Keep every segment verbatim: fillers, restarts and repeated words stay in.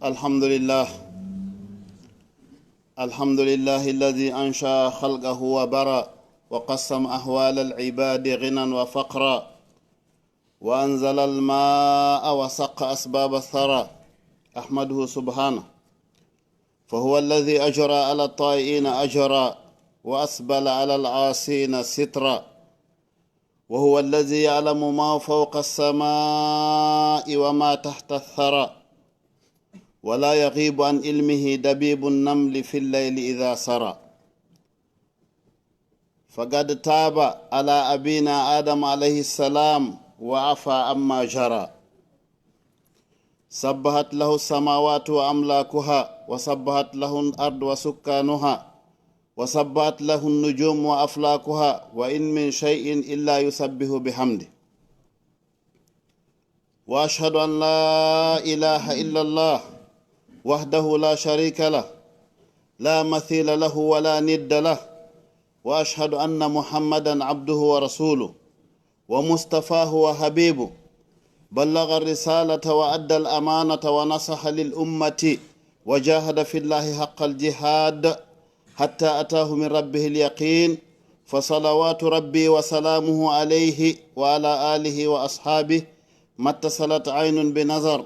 الحمد لله. الحمد لله الذي أنشأ خلقه وبرأ، وقسم أحوال العباد غنى وفقرا، وأنزل الماء وسق أسباب الثرى. أحمده سبحانه، فهو الذي أجرى على الطائعين أجرا، وأسبل على العاصين سترا، وهو الذي يعلم ما فوق السماء وما تحت الثرى، ولا يغيب عن علمه دبيب النمل في الليل إذا سرى. فقد تاب على أبينا آدم عليه السلام وعفا عما جرى. سبحت له السماوات وأملاكها، وسبحت له الأرض وسكانها، وسبحت له النجوم وأفلاكها، وإن من شيء إلا يسبح بحمده. وأشهد أن لا إله إلا الله وحده لا شريك له، لا مثيل له ولا ند له، وأشهد أن محمدا عبده ورسوله، ومصطفاه وحبيبه، بلغ الرسالة وأدى الأمانة ونصح للأمة، وجاهد في الله حق الجهاد، حتى أتاه من ربه اليقين، فصلوات ربي وسلامه عليه وعلى آله وأصحابه، ما اتصلت عين بنظر،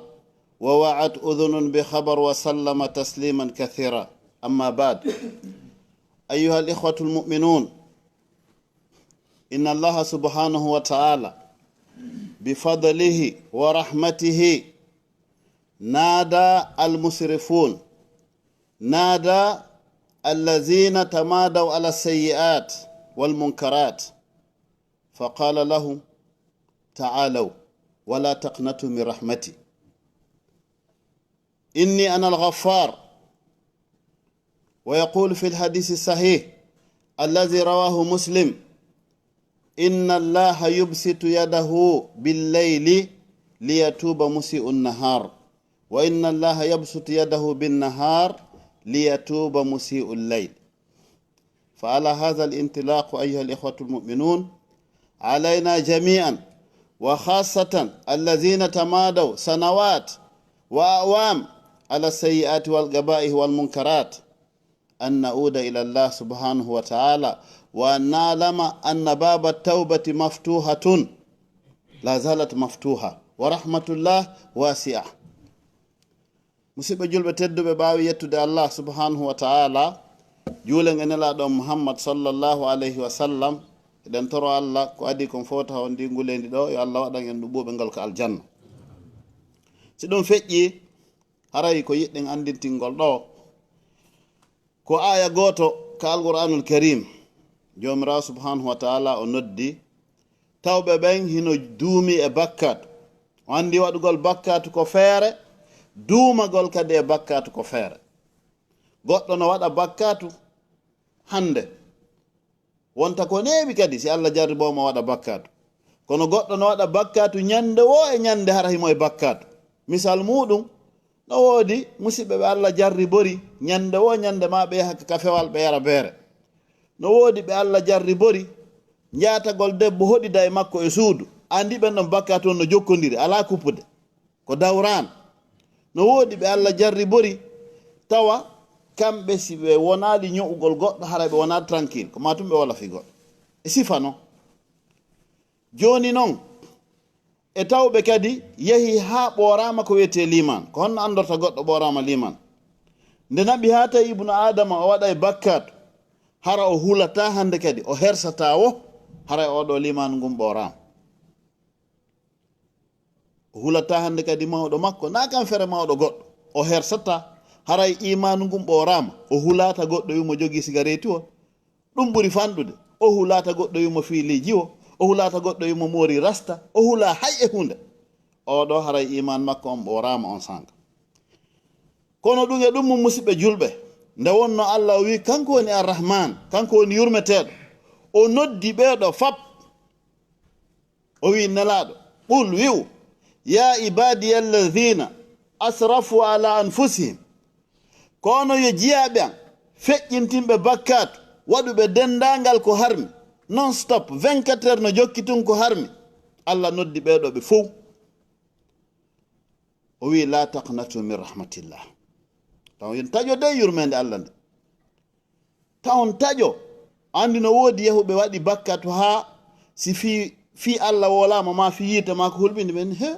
ووعت أذن بخبر، وسلم تسليما كثيرا. أما بعد، أيها الإخوة المؤمنون، إن الله سبحانه وتعالى بفضله ورحمته نادى المسرفون، نادى الذين تمادوا على السيئات والمنكرات، فقال لهم: تعالوا ولا تقنطوا من رحمتي، إني أنا الغفار. ويقول في الحديث الصحيح الذي رواه مسلم: إن الله يبسط يده بالليل ليتوب مسيء النهار، وإن الله يبسط يده بالنهار ليتوب مسيء الليل. فعلى هذا الانطلاق، أيها الإخوة المؤمنون، علينا جميعا، وخاصة الذين تمادوا سنوات وأعوام على السيئات والقبائح والمنكرات، أن نعود إلى الله سبحانه وتعالى، وأن نعلم أن باب التوبة مفتوحة، لا زالت مفتوحة، ورحمة الله واسعة. Musidɓe julɓe tedduɓe, ɓaawi yettude Allah subhanahu wa ta'ala, juulen e Nelaaɗo Muhammad sallallahu alayhi wa sallam, eɗen toro Allah ko adii kon fof tawa on ndii nguleendi ɗo, yo Allah waɗan en ɗum ɓuuɓe ngal ko aljanna. Si ɗum feƴƴii, haray ko yiɗɗen anndintingol ɗo, ko aaya gooto ka Alqur'aanul Kariim, Joomiraaɗo subhanahu wa ta'ala o noddi tawɓe ɓen hino duumi e bakkaatu. O anndi waɗugol bakkaatu ko feere, duumagol kadi e bakkaatu ko feere. Goɗɗo no waɗa bakkaatu hannde, wonta ko neeɓi kadi si Allah jarriboo mo waɗa bakkaatu. Kono goɗɗo no waɗa bakkaatu ñande woo e ñande hara himo e bakkaatu. Misal muuɗum, no woodi musiɓɓe ɓe Allah jarribori ñande woo ñande maa ɓe yaha ka kafewal ɓe yara beere. No woodi ɓe Allah jarribori njaatagol debbo hoɗida e makko e suudu. Anndi ɓen ɗon bakkaatu on no jokkondiri, alaa kuppude. Ko dawraan. No woodi ɓe Allah jarribori tawa kamɓe si ɓe wonaali ño'ugol goɗɗo haray ɓe wonaali tranquille, ko maa tun ɓe wala fii goɗɗo. E sifa non. Jooni non, e tawɓe kadi yehi haa ɓooraama ko wiyetee liimaan. Ko honno anndorta goɗɗo ɓooraama liimaan? Nde naɓi haa tawi ibnu Aadama o waɗay bakkaatu, hara o hulataa hannde kadi, o hersataa wo, haray oo ɗoo liimaanu ngun ɓooraama. O hulataa hannde kadi mawɗo makko, naa kan fere mawɗo goɗɗo. O hersataa, haray iimaanu ngun ɓooraama. O hulaata goɗɗo wi'u mo jogii sigareeti o. Ɗum ɓuri fanɗude. O hulaata goɗɗo wi'u mo fiiliiji o. O hulaata goɗɗo wi'u mo moori rasta. O hulaa hay e huunde. Oo ɗoo haray iimaan makko on ɓooraama on sanga. Kono ɗum e ɗum mum, musiɓɓe julɓe, nde wonno Allah o wi'i kanko woni Ar-Rahman, kanko woni yurmeteeɗo. O noddi ɓee ɗoo fap. O wi'i Nelaaɗo, "Qul," wi'u, "ya ibadiya alladhina asrafu ala anfusihim." Ko onon yo jiyaaɓe am, feƴƴintinɓe bakkaatu, waɗuɓe denndaangal ko harmi, non stop, vingt-quatre heures no jokki tun ko harmi. Allah noddi ɓee ɗoo ɓe fow. O wi, "La taqnatu min rahmatillah." Taw en taƴo de yurmeende Allah nde. Taw on taƴo. Andi no woodi yahuɓe waɗi bakkatu haa si fii, fii Allah wolaama ma fii yiite ma ko hulɓinde ɓen, he,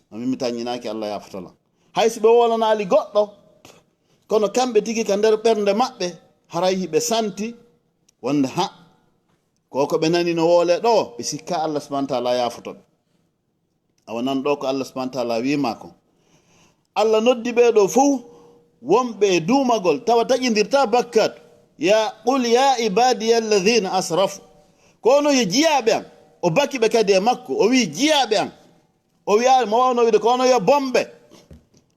no min mi taññinaaki Allah yaafotolan. Hay si ɓe wolanaali goɗɗo, kono kamɓe tigi ka nder ɓernde maɓɓe, haray hiɓe santi wonde ha, ko ko ɓe nani no woole ɗo, ɓe sikka Allah subhanahu wa ta'ala yaafoto ɓe. Awa nan ɗo ko Allah subhanahu wa ta'ala wiima kon. Allah noddi ɓee ɗo fow wonɓe e duumagol, tawa taƴindirta bakkaatu. Ya, qul ya ibadiya alladhina asrafu. Ko onon yo jiyaaɓe an. O baki ɓe kadi e makko. O wi, "Jiyaaɓe an." O wiyaali mo wawno wiide ko onon yo bonɓe.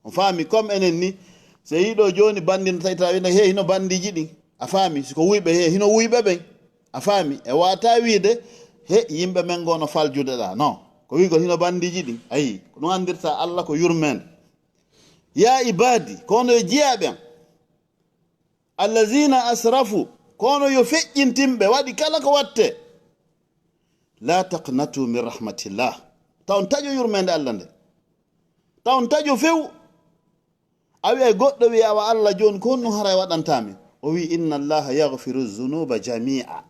On faami, comme enen ni, so yiɗo jooni banndi no tawi tawa wiide, "He, hino banndiiji ɗin." A faami, si ko wuyɓe, he, hino wuyɓe ɓen. A faami, e wata wiide, he, yimɓe men ngo no faljude ɗa. Non, ko wiigol hino banndiiji ɗin. Ayi, ko ɗum anndirta Allah ko yurmeende. Ya ibadi, ko onon yo jiyaaɓe an. Allazina asrafu, ko onon yo feƴƴintinɓe, waɗi kala ko watte. La taqnatu min rahmatillah. Taw on taƴo yurmeende Allah nde. Taw on taƴo few. A wi'ay goɗɗo wi'a, "Awa Allah jooni ko honɗum haray waɗanta min?" O wi'i, "Inna Allaha yaghfiru dhunuba jami'a."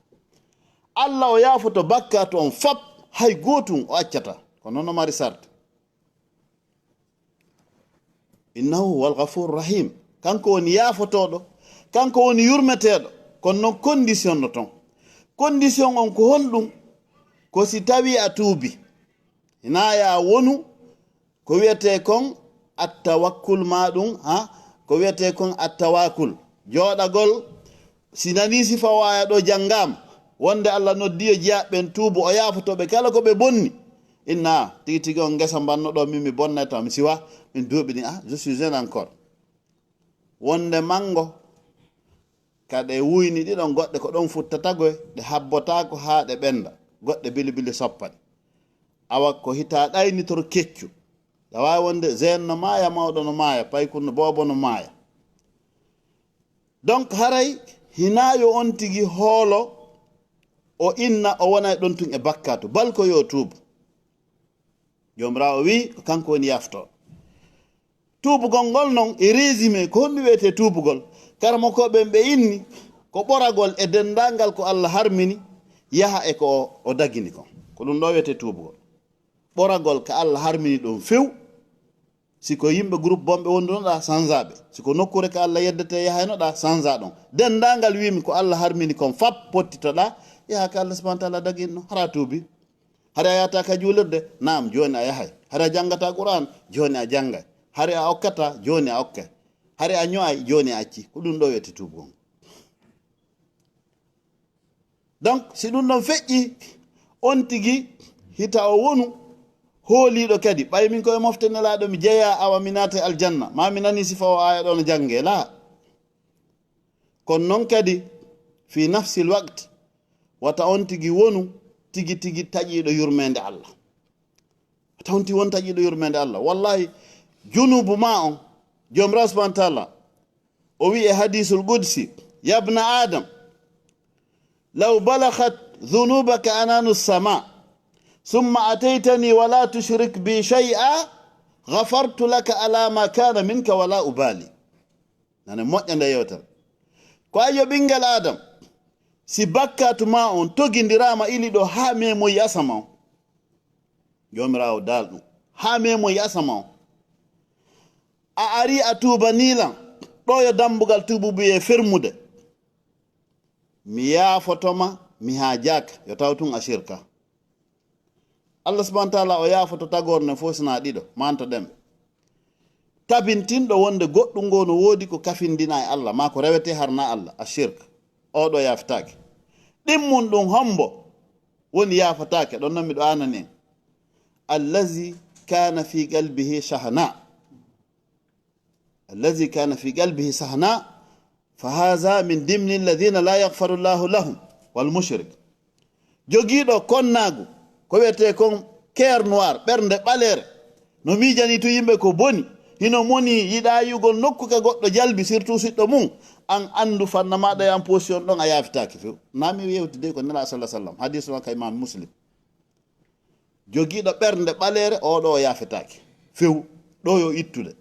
Allah o yaafoto bakkaatu on fap, hay gootum o accata. Ko non o mari sarta. Innahu huwal ghafurur rahim. Kanko woni yaafotooɗo, kanko woni yurmeteeɗo. Kono non condition no ton. Condition on ko honɗum? Ko si tawi a tuubi. Hinaa ya wonu ko wiyetee kon attawakkul maa ɗum, ha? Ko wiyetee kon attawakul. Jooɗagol, si nanii sifa o aya ɗo janngaama, wonde Allah noddi yo jiyaaɓe ɓen tuubu, o yaafoto ɓe kala ko ɓe bonni. Inna, tigi tigi on ngesa mbanno ɗo, min mi bonnay taw, mi siwa, min duuɓi ɗin, ah, je suis jeune encore. Wonde manngo, ka ɗe wuyni ɗiɗon goɗɗe ko ɗon futtata goy, ɗe habbotaako haa ɗe ɓennda, goɗɗe bili bili soppa ɗe. Awa ko hitaa ɗaynitoro keccu. Ɗa waawi wonde jeune no maaya, mawɗo no maaya, paykun no boobo no maaya. Donc haray hinaa yo on tigi hoolo o inna o wona e ɗon tun e bakkaatu, bal ko yo tuubu. Joomiraawo wi'i ko kanko woni yaafotooɗo. Tuubugol ngol non e résumé ko honɗum wiyetee tuubugol? Karamokooɓe ɓen ɓe inni ko ɓoragol e denndaangal ko Allah harmini, yaha e ko o, o dagini kon. Ko ɗum ɗo wiyetee tuubugol. Ɓoragol ka Allah harmini ɗon few. Si ko yimɓe groupe bonɓe wondunoɗaa, sanza ɓe. Si ko nokkuure ka Allah yeddete yahaynoɗaa, sanza ɗon. Denndaangal wiimi ko Allah harmini kon fap pottitoɗaa, yaha ka Allah subhanahu wa ta'ala dagini ɗon. Hara tuubi. Hara a yahata ka juulirde, naam, jooni a yahay. Hara a janngata Qur'an, jooni a janngay. Hara a okkata, jooni a okkay. Hara a ño'ay, jooni a acci. Ko ɗum ɗo wiyete tuubugol. Donc, si ɗum ɗon feƴƴi, on tigi hita o wonu hooliiɗo kadi. Ɓay min koye mofte Nelaaɗo mi jeyaa, awa mi naata e aljanna. Ma mi nani sifa o aya ɗo no jannge. Laa. Kono non kadi, fi nafsil waqt, wata on tigi wonu tigi tigi taƴiiɗo yurmeende Allah. Wata on tigi won taƴiiɗo yurmeende Allah. Wallahi, junubu ma on, Joomiraaɗo subhanahu wa ta'ala, o wi'i e hadiisul qudsi, "Yabna Adam, law balaghat dhunubaka ananu sama, thumma ataytani wa la tushrik bi shay'a, ghafartu laka ala ma kana minka wa la ubali." Nane moƴƴa nde yewtere. Ko ay yo ɓinngel Adam, si bakkaatu ma on togindiraama ili ɗo haa memoyi asama on. Joomiraawo daal ɗum. Haa memoyi asama on. A ari a tuubanii lan. Ɗo yo dambugal tuubu biyee fermude. Mi yaafotoma, mi haajaaka. Yo taw tun a shirka. Allah subhanahu wa ta'ala o yaafoto tagoore nden fof sinaa ɗiɗo, manto ɗen. Tabintinɗo wonde goɗɗum ngo no woodi ko kafindinaa e Allah, maa ko rewetee harnaa Allah, a shirk. Oo ɗo yaafetaake. Ɗimmun ɗum hombo woni yaafetaake, ɗon non miɗo aanani en. Allazi kana fi qalbihi shahna. Allazi kana fi qalbihi shahna, fa haza min dimni alladhina la yaghfaru Allahu lahum, wal mushrik. Jogiiɗo konnaagu, ko wiyetee kon cœur noir, ɓernde ɓaleere, no miijanii tun yimɓe ko boni, hino moni yiɗaa yi'ugol nokku ka goɗɗo jalbi, surtout siɗɗo mum, an anndu fanna maaɗa e an position ɗon a yaafetaake few. Naa mi yewtidey ko Nelaaɗo sallallahu alaihi wasallam, hadiisu on ka Imam Muslim. Jogiiɗo ɓernde ɓaleere, oo ɗo o yaafetaake few. Ɗo yo ittude.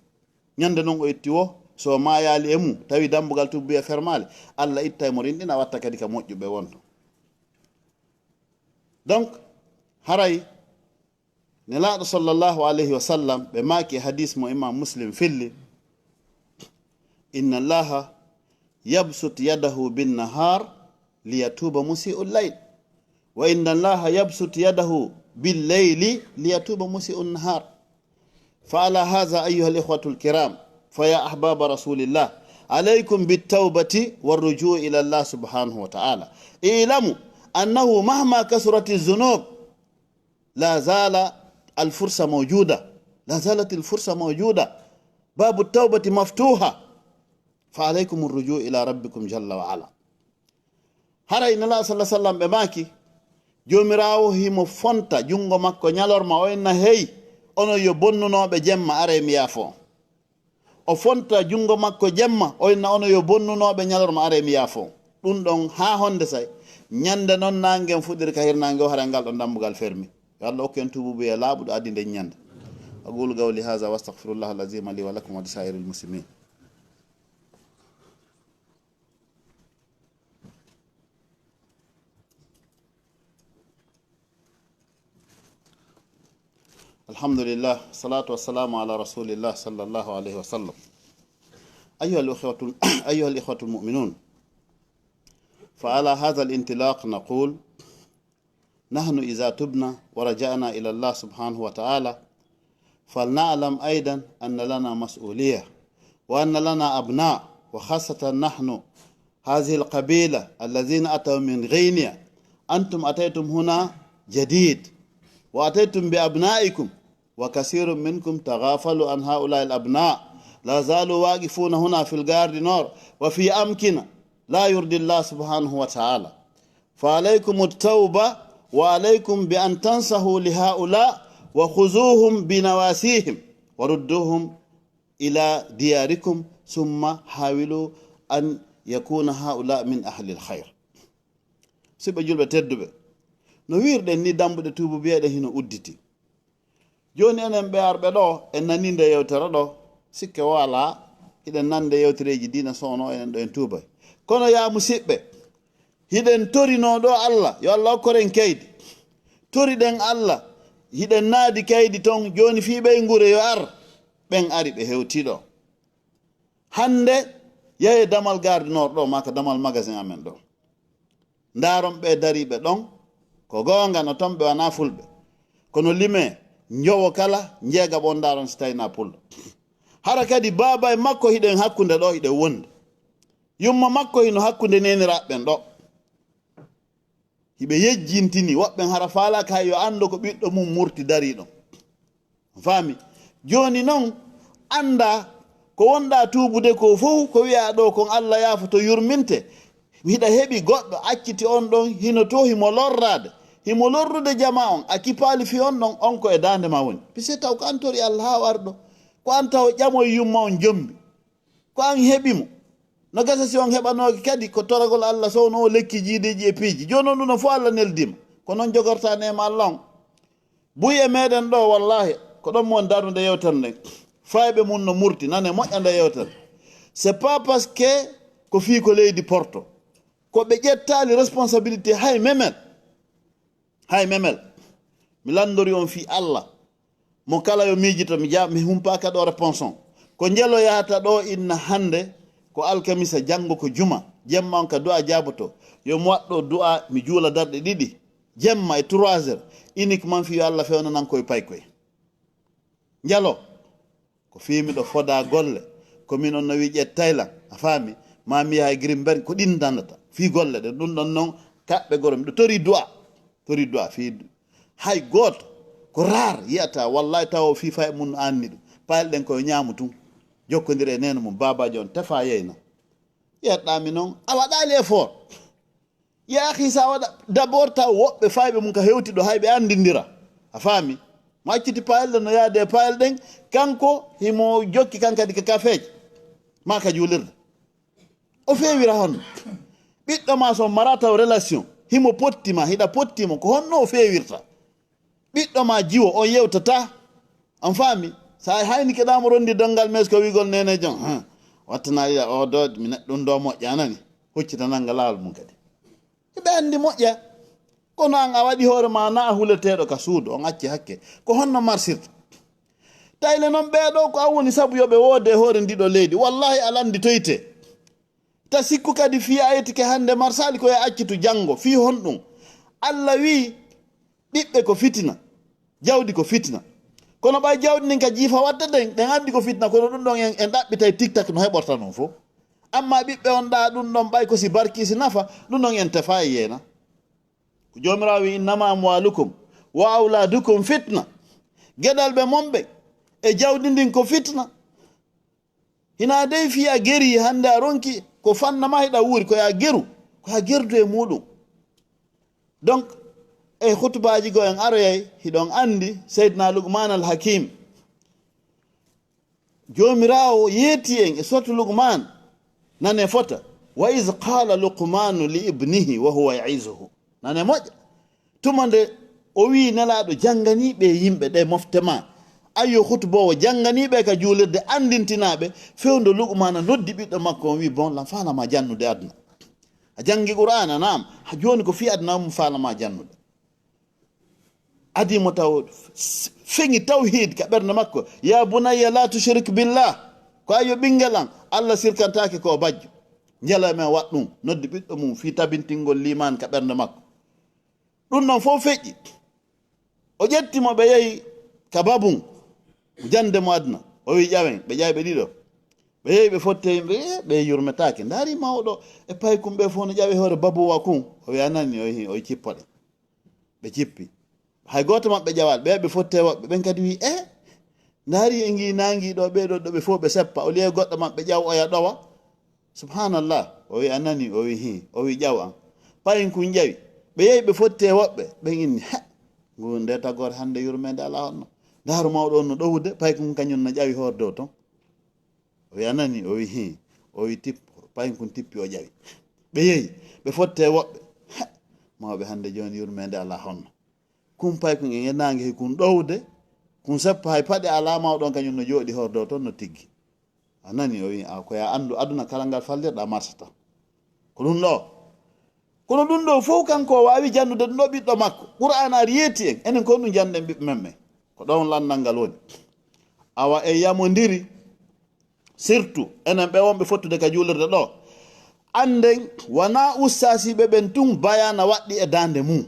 Ñande non o itti wo, so maayaali e mum, tawi dambugal tuubu e fermaali, Allah ittay mo rinɗina, watta kadi ka moƴƴuɓe wonto. Donc, haray Nelaaɗo sallallahu alayhi wa sallam, ɓe maaki e hadis mo Imam Muslim filli, inna Allaha yabsut yadahu bin nahar liyatuba musi'u layl, wa inna Allaha yabsut yadahu bil layli liyatuba musi'u nahar. Fa ala hadha, ayyuha al ikhwatu al kiram, fa ya ahbaba rasulillah, alaykum bit tawbati war ruju' ila Allah subhanahu wa ta'ala. I'lamu annahu mahma kasurati dhunub, la zala al fursa mawjuda, la zalat al fursa mawjuda, babu tawbati maftuha, fa alaykum ar ruju' ila rabbikum jalla wa ala. Haray Nelaaɗo sallallahu alaihi wasallam ɓe maaki, Joomiraawo himo fonta junngo makko ñalorma, o inna, "Hey, onon yo bonnunooɓe jemma, aree mi yaafo." O fonta junngo makko jemma, o inna, "Onon yo bonnunooɓe ñalorma, aree mi yaafo." Ɗum ɗon haa honde say, ñande non naange ngen fuɗɗiri ka hirnaange o, haray ngal ɗon dambugal fermi. Yo Allah okku en tuubuubu e laaɓuɗo addi nden ñande. أقول قولي هذا وأستغفر الله العظيم لي ولكم ولسائر المسلمين. الحمد لله، الصلاة والسلام على رسول الله صلى الله عليه وسلم. أيها الأخوة، أيها الإخوة المؤمنون، فعلى هذا الانطلاق نقول: نحن إذا تبنا ورجعنا إلى الله سبحانه وتعالى، فلنعلم أيضا أن لنا مسؤولية، وأن لنا أبناء، وخاصة نحن هذه القبيلة الذين أتوا من غينيا. أنتم أتيتم هنا جديد، وأتيتم بأبنائكم، وكثير منكم تغافلوا عن هؤلاء الأبناء، لا زالوا واقفون هنا في الغار دي نور وفي أمكنة لا يرضي الله سبحانه وتعالى. فعليكم التوبة، وعليكم بأن تنصحوا لهؤلاء وخذوهم بنواسيهم وردوهم إلى دياركم، ثم حاولوا أن يكون هؤلاء من أهل الخير. Siɓɓe julɓe tedduɓe, no wiirɗen ni, dambuɗe tuubu biyeɗe hino udditi. Jooni enen ɓe arɓe ɗo, en nanii nde yewtere ɗo, sikke walaa, hiɗen nande yewtereeji diina sowno enen ɗo en tuubay. Kono yaa musiɓɓe, hiɗen torinoo ɗo Allah, yo Allah okkoren kaydi. Toriɗen Allah, hiɗen naadi kaydi ton, jooni fii ɓeynguure yo ar, ɓen ari ɓe hewtii ɗo. Hannde, yahee damal Gare du Nord ɗo, maa ka damal magasin amen ɗo. Ndaaron ɓe dariiɓe ɗon, ko goonga no ton ɓe wanaa fulɓe. Kono limee, njowo kala, njeegaɓo on ndaaron si tawii na pullo. Hara kadi baaba e makko hiɗen hakkunde ɗo, hiɗen wondi. Yumma makko hino hakkunde neeniraaɓe ɓen ɗo. Hiɓe yejjintini, woɓɓen hara faalaaka hay yo anndo ko ɓiɗɗo mum murti darii ɗon. Faami? Jooni non, anndaa ko wonɗaa tuubude ko fow, ko wi'aa ɗo kon Allah yaafoto yurminte. Hiɗa heɓi goɗɗo acciti on ɗon, hino to himo lorraade, himo lorrude jamaa on, a kipaali fii on ɗon, on ko e daande maa woni. Puisque taw ko an tori Allah haa o ari ɗo, ko an taw ƴamoy yumma on jombi. Ko an heɓi mo. No gasa si on heɓanooki kadi ko toragol Allah sowno o lekki jiideeji e piiji. Jooni on ɗum no fof Allah neldii ma. Ko noon jogortaa neema Allah on. Buy e meɗen ɗo, wallahi, ko ɗon mo woni darnude yewtere nden. Fayɓe mum no murti, nane moƴƴa nde yewtere. C'est pas parce que ko fii ko leydi porto. Ko ɓe ƴettaali responsabilité hay memel. Hay memel. Mi lanndori on fii Allah. Mo kala yo miijito, mi ja-, mi humpaaka ɗo réponse on. Ko njelo yahata ɗo inna hannde, ko alkamisa, janngo ko juma. Jemma on ka du'a jaaboto. Yo mi waɗɗo du'a, mi juula darɗe ɗiɗi. Jemma e trois heures. Uniquement fii yo Allah fewnanan koye paykoye. Njalo. Ko fii miɗo fodaa golle. Ko min on no wi'i ƴettay lan. A faami? Maa mi yaha e Greenberg, ko ɗin danata. Fii golle ɗen. Ɗum ɗon non, kaɓɓe goro. Miɗo torii du'a. Torii du'a fii du-, hay gooto. Ko raar yi'ata. Wallahi tawa o fii fay mun anni ɗum. Payel ɗen koye ñaamu tun. Jokkondire e neene mum. Baabaajo on tefa yeyna. Yeɗɗaa mi non. A waɗaali effort. Yaa akhi, sa waɗa, d'abord taw woɓɓe fayɓe mum ka hewti ɗo hay ɓe anndindira. A faami? Mo acciti payel ɗen no yaade e payel ɗen, kanko himo jokki kan kadi ka kafeeje. Maa ka juulirde. O feewira honno? Ɓiɗɗo maa so on maraa taw relation, himo potti ma, hiɗa potti mo, ko honno o feewirta? Ɓiɗɗo maa jiwo, on yewtataa. On faami? Sa haynike ɗamo rondi donngal mes ko wiigol nenejo, ha, wattana yiya o do mi neɗɗo ɗum ɗo moƴƴa nani. Huccita nanga laawol mum kadi. Hiɓe anndi moƴƴa. Kono an a waɗi hoore ma na a huleteeɗo ka suudu, on acci hakke. Ko honno marsirta? Tayle noon ɓeeɗo ko an woni sabu yo ɓe woode e hoore ndiɗo leydi. Wallahi a lannditoyte. Ta sikku kadi fii a yetike hannde marsaali ko yo accitu janngo. Fii honɗum? Allah wii ɓiɓɓe ko fitina. Jawdi ko fitina. Kono ɓay jawdi ndin ka jiifa watta ɗen, ɗen anndi ko fitina, kono ɗum ɗon en, en ɗaɓɓitay tiktak no heɓorta non fof. Amma ɓiɓɓe on ɗa ɗum ɗon ɓay ko si barki si nafa, ɗum ɗon en tefa e yeena. Ko Joomiraawo wi, "Innama amwalukum wa awladukum fitna." Geɗal ɓe mon ɓe e jawdi ndin ko fitna. Hina dey fii a geri hannde a ronki ko fanna ma hiɗa wuuri, ko ya geru, ko ya gerdu e muɗum. Donc, e khutbaaji goo en aroyay, hiɗon anndi Seydina Luqman al Hakim. Joomiraawo yeeti en e suratu Luqman, nane fota, "Wa iz qala Luqmanu li ibnihi wa huwa ya'izuhu." Nane moƴƴa. Tuma nde o wii Nelaaɗo, "Jannganii ɓe yimɓe ɗe mofte ma." Ayyo khutboowo, jannganii ɓe ka juulirde, anndintinaa ɓe, fewndo Luqmaana noddi ɓiɗɗo makko on, wii, "Bon, lan faala ma jannude aduna. A janngi Qur'aana, naam. Ha jooni ko fii aduna on faala ma jannude." Adii mo taw f-, feŋi tawhiid ka ɓernde makko. "Ya bunayya la tushrik billah." Ko ayyo ɓinngel an, Allah sirkantaake ko o bajjo. Njela men waɗ ɗum, noddi ɓiɗɗo mum fii tabintingol liimaan ka ɓernde makko. Ɗum ɗon fof feƴƴi. O ƴetti mo, ɓe yehi ka babun, jannde mo aduna. O wi, "Ƴawen." Ɓe ƴawi ɓe ɗiɗo. Ɓe yehi ɓe fotti e yimɓe, "Eh, ɓe yurmetaake. Ndaari mawɗo e paykum ɓe fof no ƴawi hoore babuwa kun." O wi, "A nani?" O yehi, o cippa ɗe. Ɓe cippi. Hay gooto maɓɓe ƴawaali. Ɓe, ɓe fotti e woɓɓe. Ɓen kadi wi, "Eh, ndaari e ngi naangi ɗo, ɓe ɗo, ɗo ɓe fof ɓe seppa. O liye goɗɗo maɓɓe ƴaw oya ɗowa." Subhanallah. O wi, "A nani?" O wi, "Hii." O wi, "Ƴaw an." Payin kun ƴawi. Ɓe yehi ɓe fotti e woɓɓe. Ɓen inni, "He, ngu nde tagore hannde yurmeende alaa honno. Ndaaru mawɗo on no ɗowude, payin kun kañum no ƴawi hoore dow ton." O wi, "A nani?" O wi, "Hii." O wi, "Tip-, payin kun tippi o ƴawi." Ɓe yehi, ɓe fotti e woɓɓe. "He, mawɓe hannde jooni yurmeende alaa honno. Kun payin kun e naange he kun ɗowde, kun seppa hay paɗe alaa mawɗo on kañum no jooɗi hoore dow ton no tiggi." A nani? O wi, "A ko ya anndu aduna kala ngal fallirɗa marsata. Ko ɗum ɗo." Kono ɗum ɗo fof kanko o waawi jannude ɗum ɗo ɓiɗɗo makko. Qur'aana ari yeeti en, enen ko ɗum jannden ɓiɓɓe men ɓen. Ko ɗon lanndal ngal woni. Awa en yamondiri, surtout enen ɓe wonɓe fottude ka juulirde ɗo. Annden wonaa ustaasiiɓe ɓen tun bayaana waɗɗi e daande mum.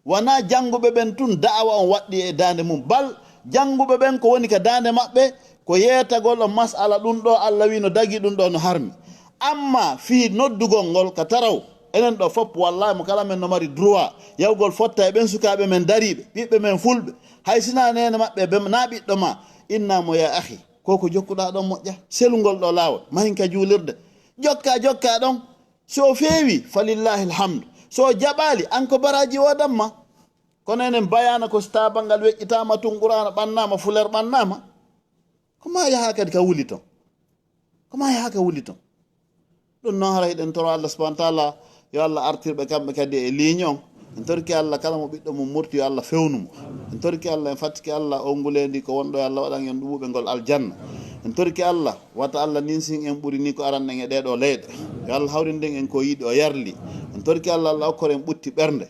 Wonaa jannguɓe ɓen tun da'awa on waɗɗi e daande mum. Bal jannguɓe ɓen ko woni ka daande maɓɓe ko yeetagol on mas'ala ɗum ɗo Allah wi no dagi ɗum ɗo no harmi. Amma fii noddugol ngol ka taraw, enen ɗo fof wallahi mo kala men no mari droit yahugol fotta e ɓen sukaaɓe men dariiɓe, ɓiɓɓe men fulɓe, hay sinaa neene maɓɓe ɓe naa ɓiɗɗo ma, inna mo ya akhi, ko ko jokkuɗaa ɗon moƴƴa, selungol ɗo laawol, mahin ka juulirde, jokka, jokka ɗon, so o feewi, falillahi alhamdu, so o jaɓaali, an ko baraaji woodan ma. Kono enen bayaana ko si tabangal weƴƴitaama tun Qur'aana ɓannaama, fuleer ɓannaama. Ko ma yaha kadi ka wuli ton. Ko ma yaha ka wuli ton. Ɗum noon hara hiɗen toro Allah subhanahu wa taala yo Allah artirɓe kamɓe kadi e ligne on. En torki Allah kala mo ɓiɗɗo mum murti yo Allah fewnu mo. En torki Allah, en fattiki Allah o nguleendi ko wonɗo yo Allah waɗan en ɗuɓuɓe ngol aljanna. En torki Allah wata Allah ninsin en ɓuri ni ko aran en e ɗee ɗoo leyɗe. Yo Allah hawrinden en ko yiɗi o yarli. En torki Allah, Allah okkor en ɓutti ɓernde.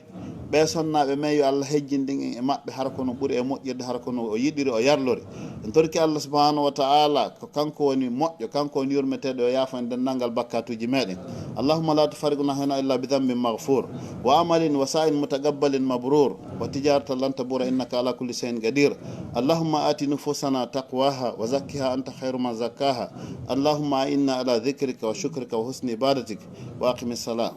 Ɓee sonnaaɓe men yo Allah hejjindin en e maɓɓe hara ko no ɓuri e moƴƴirde, hara ko no o yiɗiri o yarlori. En torki Allah subhanahu wa ta'ala ko kanko woni moƴƴo, kanko woni yurmeteeɗo, o yaafo en denndangal bakkatuuji meɗen. Allahumma la tufarriqna huna illa bi dhanbin maghfur wa amalin wa sa'in mutaqabbalin mabrur wa tijaratan lan tabura innaka ala kulli shay'in qadir. Allahumma ati nufusana taqwaha wa zakkiha anta khairu man zakkaha. Allahumma a'inna ala dhikrika wa shukrika wa husni ibadatik wa aqimis salah.